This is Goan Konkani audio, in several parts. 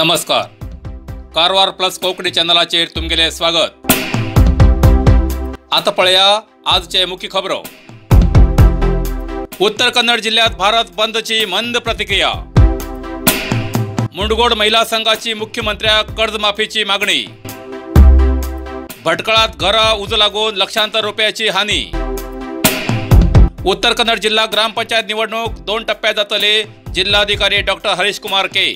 नमस्कार, कारवार प्लस कोंकणी चॅनलाचेर तुमगेलें स्वागत। आतां पळया आजचे मुख्य खबरो। उत्तर कन्नड जिल्ह्यात भारत बंदची मंद प्रतिक्रिया। मुंडगोड महिला संघाची मुख्यमंत्र्याक कर्जमाफीची मागणी। भटकळात घरा उजो लागून लक्षांतर रुपयाची हानी। उत्तर कन्नड जिल्हा ग्रामपंचायत निवडणूक 2 टप्प्यात जातली, जिल्हाधिकारी डॉक्टर हरीश कुमार के।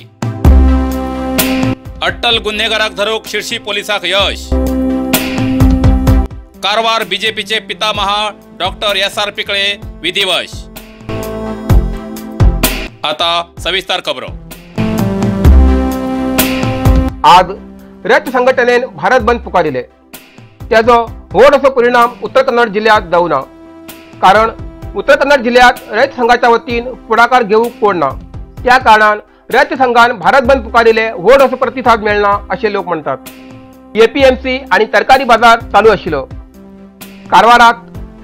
अट्टल गुन्हेगाराक धरूक शिरसी पोलिसाक यश। कारवार बीजेपीचे पितामहा डॉक्टर एस.आर. पिकळे विधिवश। आता सविस्तर खबरो। आज रथ संघटनेन भारत बंद पुकारिले, त्याचो व्हड असो परिणाम उत्तर कन्नड जिल्ह्यात जावना, कारण उत्तर कन्नड जिल्ह्यात रयत संघाच्या वतीन फुडाकार घेवंक कोण ना। त्या कारणान रयत संघान भारत बंद पुकारिले व्हड असो प्रतिसाद मेळना अशें लोक म्हणटात। एपीएमसी आनी तरकारी बाजार चालू आशिल्लो। कारवारात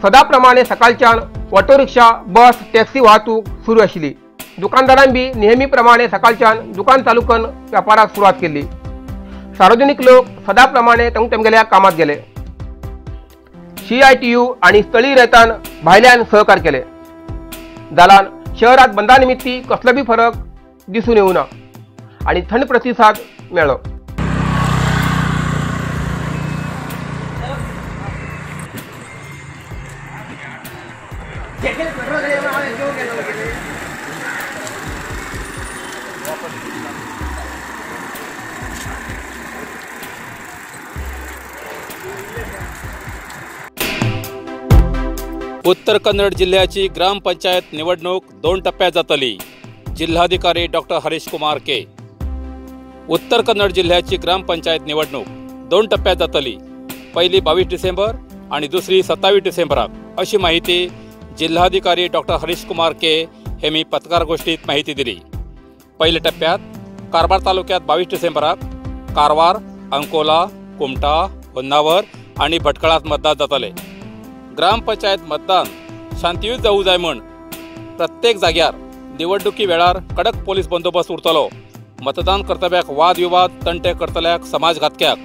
सदा प्रमाणे सकाळच्यान ऑटो रिक्षा, बस, टॅक्सी वाहतूक सुरू आशिल्ली। दुकानदारान बी नेहमी प्रमाणे सकाळच्यान दुकान चालू करून व्यापाराक सुरवात केली। सार्वजनिक लोक सदा प्रमाणे तेमगेल्या कामात गेले। सीआयटीयू आणि स्थळीय रयतान भायल्यान सहकार केले। जाल्यान शहरात बंदा निमित्ती कसलो बी फरक दिसून येवना आणि थंड प्रतिसाद मेळ्ळो। उत्तर कन्नड जिल्ह्याची ग्रामपंचायत निवडणूक 2 टप्प्यात जातली, जिल्हाधिकारी डॉक्टर हरीश कुमार के। उत्तर कन्नड जिल्ह्याची ग्रामपंचायत निवडणूक 2 टप्प्यात जातली, पहिली 22 डिसेंबर आणि दुसरी 27 डिसेंबराक, अशी माहिती जिल्हाधिकारी डॉक्टर हरीश कुमार के हे मी पत्रकार गोष्टीत माहिती दिली। पहिल्या टप्प्यात कारवार तालुक्यात 22 डिसेंबराक कारवार, अंकोला, कुमठा, होन्नावर आणि भटकळात मतदान जातले। ग्रामपंचायत मतदान शांतियुत जावू जाय म्हण प्रत्येक जाग्यार निवडणुकी वेळार कडक पोलीस बंदोबस्त उरतलो। मतदान कर्तव्याक वादविवाद तंटे करतल्याक, समाजघातक्याक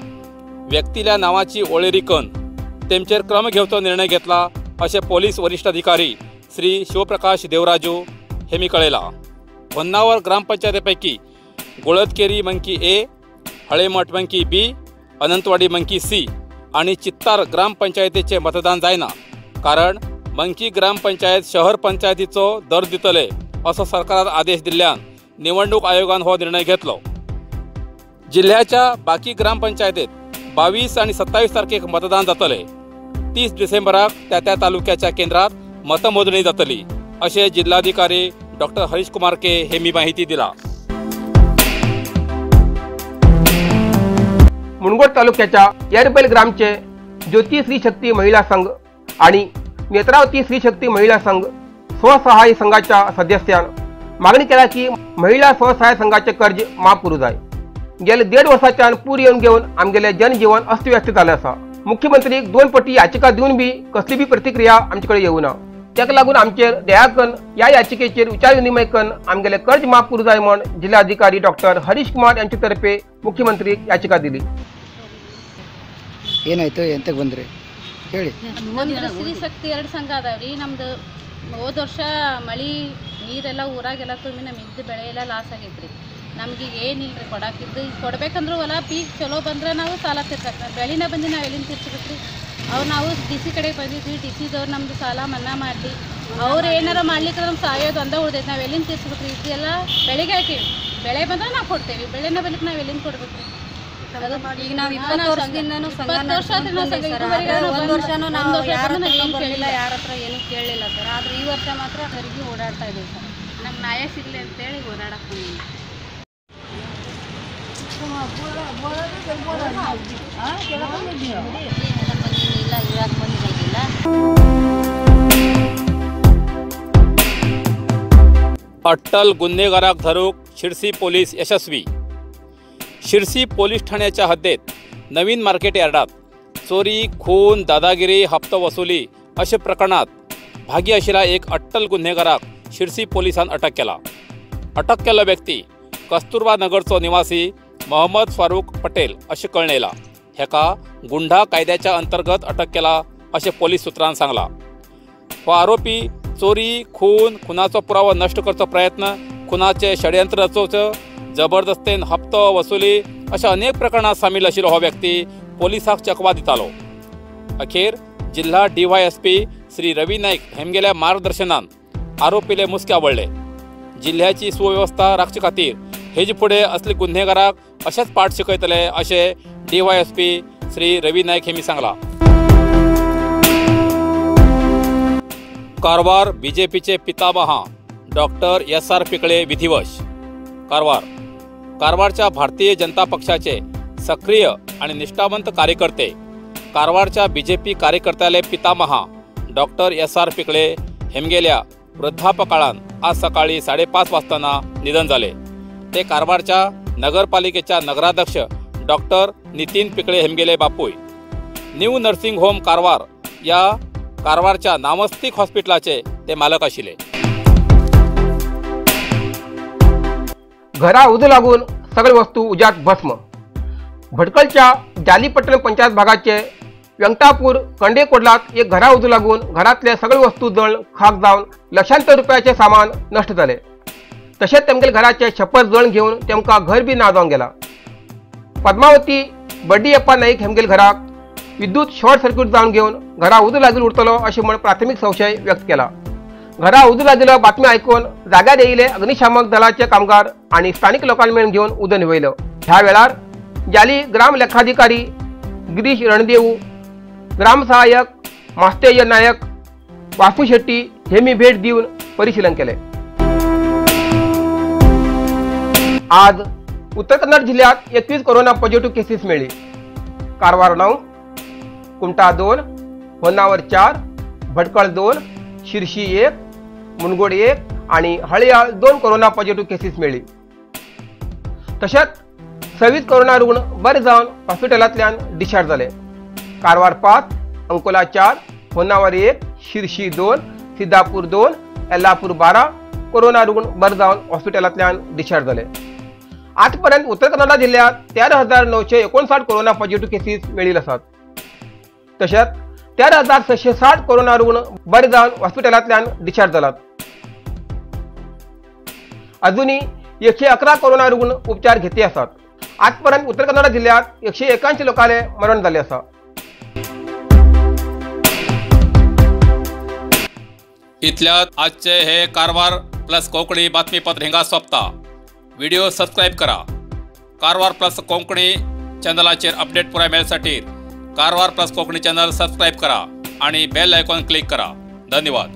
व्यक्तील्या नावाची वळेरी करून तेमचेर क्रम घेवचो निर्णय घेतला, अशें पोलीस वरिष्ठ अधिकारी श्री शिवप्रकाश देवराजू हेमी कळयला। होन्नावर ग्रामपंचायतीपैकी Goladkeri monkey A, Halemath monkey B, Anantwadi monkey C आणि चित्तार ग्रामपंचायतीचे मतदान जायना, कारण मंकी ग्रामपंचायत शहर पंचायतीचो दर दितले असो सरकारान आदेश दिल्ल्यान निवडणूक आयोगान हो निर्णय घेतलो। जिल्ह्याच्या बाकी ग्रामपंचायतीत 22 आणि 27 तारखेक मतदान जातले। 30 डिसेंबराक त्या त्या तालुक्याच्या केंद्रात मतमोजणी जातली, अशें जिल्हाधिकारी डॉक्टर हरीश कुमार के हे मी माहिती दिला। मुंडगोड तालुक्याच्या येरबेल ग्रामचे ज्योती स्त्री शक्ती महिला संघ आणि नेत्रावती स्त्री शक्ती महिला संघ स्वसहाय्य संघाच्या सदस्यान मागणी केला की महिला स्वसहाय्य संघाचे कर्ज माफ करू जाय। गेले 1.5 वर्षाच्यान पूर येवन घेवन आमगेले जनजीवन अस्तव्यस्त जालें आसा। मुख्यमंत्रीक 2 पटी याचिका दिवन बी कसली बी प्रतिक्रिया आमचे कडेन येवना। ताका लागून आमचेर दया करून ह्या याचिकेचेर विचार विनिमय करून आमगेले कर्ज माफ करू जाय म्हण जिल्हाधिकारी डॉक्टर हरीश कुमार यांचे तर्फे मुख्यमंत्रीक याचिका दिली। ಏನಾಯ್ತು, ಎಂತಕ್ಕೆ ಬಂದ್ರಿ ಹೇಳಿ? ಒಂದು ಸ್ತ್ರೀ ಶಕ್ತಿ 2 ಸಂಘ ಅದಾವ್ರಿ ನಮ್ದು. ಹೋದ ವರ್ಷ ಮಳೆ ನೀರೆಲ್ಲ ಊರಾಗೆಲ್ಲ ತುಂಬಿ ನಮ್ಮ ಇದ್ದ ಬೆಳೆ ಎಲ್ಲ ಲಾಸ್ ಆಗೈತ್ರಿ. ನಮ್ಗೆ ಈಗ ಏನಿಲ್ಲ ರೀ ಕೊಡಾಕಿದ್ದು. ಈಗ ಕೊಡ್ಬೇಕಂದ್ರೂ ಹೊಲ ಪೀಕ್ ಚಲೋ ಬಂದ್ರೆ ನಾವು ಸಾಲ ತೀರ್ಸಕ್ಕೆ, ಬೆಳೆನ ಬಂದು ನಾವು ಎಲ್ಲಿಂದ ತೀರ್ಸ್ಬೇಕ್ರಿ? ಅವ್ರು ನಾವು ಡಿ ಸಿ ಕಡೆಗೆ ಬಂದಿದ್ವಿ, ಡಿ ಸಿದವ್ರು ನಮ್ಮದು ಸಾಲ ಮನ್ನಾ ಮಾಡಲಿ, ಅವ್ರು ಏನಾರ ಮಾಡ್ಲಿಕ್ಕೆ ನಮ್ಗೆ ಸಾಯೋದು ಅಂದ ಉಳ್ದೈತೆ. ನಾವು ಎಲ್ಲಿಂದ ತೀರ್ಸ್ಬೇಕ್ರಿ? ಇದೆಲ್ಲ ಬೆಳೆಗೆ ಹಾಕೀವಿ, ಬೆಳೆ ಬಂದ್ರೆ ನಾವು ಕೊಡ್ತೇವೆ, ಬೆಳೆನ ಬರ್ಲಿಕ್ಕೆ ನಾವು ಎಲ್ಲಿಂದ ಕೊಡ್ಬೇಕ್ರಿ? ಈಗ ನಾವು 20 ವರ್ಷದಿಂದನೂ ಸಂಘ ಒಂದು ವರ್ಷನೂ ನಾವು ಯಾರ ಹತ್ರ ಬರಲಿಲ್ಲ, ಯಾರ ಹತ್ರ ಏನೂ ಕೇಳಲಿಲ್ಲ ಸರ್. ಆದರೆ ಈ ವರ್ಷ ಮಾತ್ರ ಹೊರಗೆ ಓಡಾಡ್ತಾ ಇದ್ದೀವಿ ಸರ್. ನಮ್ಗೆ ನ್ಯಾಯ ಸಿಗಲಿ ಅಂತೇಳಿ ಓಡಾಡಕ್ಕೆ ಬಂದೀವಿ. ಇಲ್ಲ, ಇರಾಕ್ ಬಂದಿಲ್ಲ. अट्टल गुन्हेगाराक धरूक शिरसी पोलीस यशस्वी। शिरसी पोलीस ठाण्याच्या हद्दीत नवीन मार्केट यार्डात चोरी, खून, दादागिरी, हप्तो वसुली अशा प्रकरणात भागी आशिल्ल्या एक अट्टल गुन्हेगाराक शिरसी पोलिसान अटक केला। अटक केल्लो व्यक्ती कस्तुरबा नगरचो निवासी मोहम्मद फारूक पटेल अशें कळ्ळें येयलां. हेका गुंडा कायद्याच्या अंतर्गत अटक केला अशें पोलीस सुत्रान सांगलां. हो आरोपी चोरी, खून, खुनाचो पुरावो नश्ट करचो प्रयत्न, खुनाचे षडयंत्र रचोवचो, जबरदस्तेन हप्तो वसुली अशा अनेक प्रकरणात सामील आशिल्लो हो व्यक्ती पोलिसाक चकवा दितालो. अखेर जिल्हा DYSP Shri Ravi Naik हेमगेल्या मार्गदर्शनान आरोपीले मुस्के आवडले. जिल्ह्याची सुव्यवस्था राखचे खातीर हेजे फुडें असले गुन्हेगाराक अशेंच पाठ शिकयतले अशें DYSP Shri Ravi Naik हेमी सांगलां. कारवार बीजेपीचे पितामहा डॉक्टर SR Pikale विधिवश. कारवार कारवारच्या भारतीय जनता पक्षाचे सक्रिय आणि निष्ठावंत कार्यकर्ते कारवारच्या बीजेपी कार्यकर्त्याले पितामहा डॉक्टर SR Pikale हेमगेल्या वृद्धापकाळान आज सकाळी 5:30 वाजताना निधन झाले. ते कारवारच्या नगरपालिकेच्या नगराध्यक्ष डॉक्टर नितीन पिकळे हेमगेले बापूय. न्यू नर्सिंग होम कारवार या कारवारच्या नामस्तिक हॉस्पिटलाचे ते मालक आशिल्ले. घरा उजो लागून सगळे वस्तू उज्यात भस्म. भटकळच्या जालीपट्टण पंचायत भागाचे व्यंकटापूर कंडेकोडलात एक घरा उजो लागून घरातले सगळे वस्तू जळ खाक जावन लक्षांतर रुपयाचे सामान नष्ट जाले. तशेंच तेमगेले घराचे छप्पर जळ घेवन तेमकां घर बी ना जावन गेला. पद्मावती बड्डीयप्पा नाईक हेमगेले घराक विद्युत शॉर्ट सर्किट जावन घेवन घरा उजो लागील उरतलो अशें म्हण प्राथमीक संशय व्यक्त केला. घरा उजो लागिल्लो बातमी आयकून जाग्यार येयले अग्निशामक दलाचे कामगार आनी स्थानिक लोकांनी मेळून घेवन उदो न्हिवयलो. ह्या वेळार जाली ग्राम लेखाधिकारी गिरीश रणदेऊ, ग्राम सहाय्यक मास्तेय नायक, वासू शेट्टी हेमी भेट दिवन परिशीलन केले. आज उत्तर कन्नड जिल्ह्यात 21 कोरोना पॉझिटिव्ह केसीस मेळ्ळी. कारवार 9, कुमठा 2, होन्नावर 4, भटकळ 2, शिरशी 1, मुनगोड 1 आणि हळयाळ 2 कोरोना पॉझिटिव्ह केसीस मेळ्ळी. तशेंच 26 कोरोना रुग्ण बरे जावन हॉस्पिटलांतल्यान डिस्चार्ज जाले. कारवार 5, अंकोला 4, होन्नावर 1, शिरशी 2, सिद्धापूर 2, येल्लापूर 12 कोरोना रुग्ण बरे जावन हॉस्पिटलांतल्यान डिस्चार्ज जाले. आजपर्यंत उत्तर कन्नडा जिल्ह्यात 13,959 कोरोना पॉझिटिव्ह केसीस मेळिल्ले आसात. तशेंच 13,660 कोरोना रुग्ण बरे जावन हॉस्पिटलांतल्यान डिस्चार्ज जालात. अजूनही 111 कोरोना रुग्ण उपचार घेते आसात. आजपर्यंत उत्तर कन्नडा जिल्ह्यात 181 लोकांले मरण जाल्लें आसा. इतल्यात आजचे हे कारवार प्लस कोंकणी बातमीपत्र हिंगा सोंपता. व्हिडिओ सबस्क्राईब करा. कारवार प्लस कोंकणी चॅनलाचेर अपडेट पुराय मेळसाठी Karwar plus Konkani channel subscribe करा आणि बेल आयकॉन क्लिक करा. धन्यवाद.